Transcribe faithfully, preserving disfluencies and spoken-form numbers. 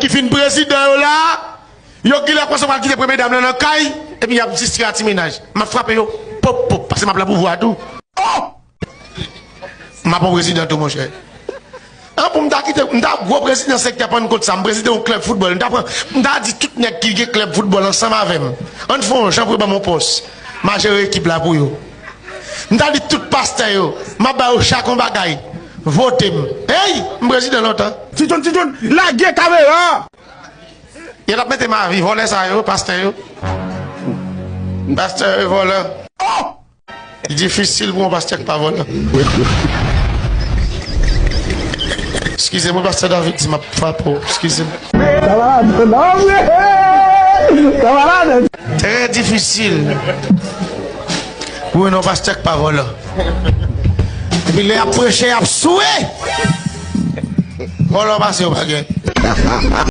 ki fin prezidan yo la, yo genlè konsa pral kite premye dam nan nan kay, epi y ap distrè a ti mennaj. M ap frape yo, pop, pop, paske m ap la pouvwa tou. Oh! M ap pran prezidan tou, monchè. An pou m ta kite, m ta gwo prezidan sektè Pannkot sa, m prezidan yon klèb foutbòl, m ta pran, m ta di tout nèg ki gen klèb foutbòl ansanm avè m, ann fè yon jan pou yo ban m yon pòs, m a jere ekip la pou yo. M ta di tout pastè yo, m ap ba yo chak yon bagay, vote m. Hey, m prezidan lontan. Ti John, Ti John, lage kamera! Yo t ap mete m avi, vòlè sa yo, pastè yo. Pastè yo vòlè. Oh! Li difisil pou yon pastè k pa vòlè. Eskize mwen, pastè David di m ap frape w. Eskize m. Kamarad, non, men! Kamarad! Trè difisil pou yon pastè k pa vòlè. Epi lè y ap preche, y ap soure. Vòlè pase yo pa gen.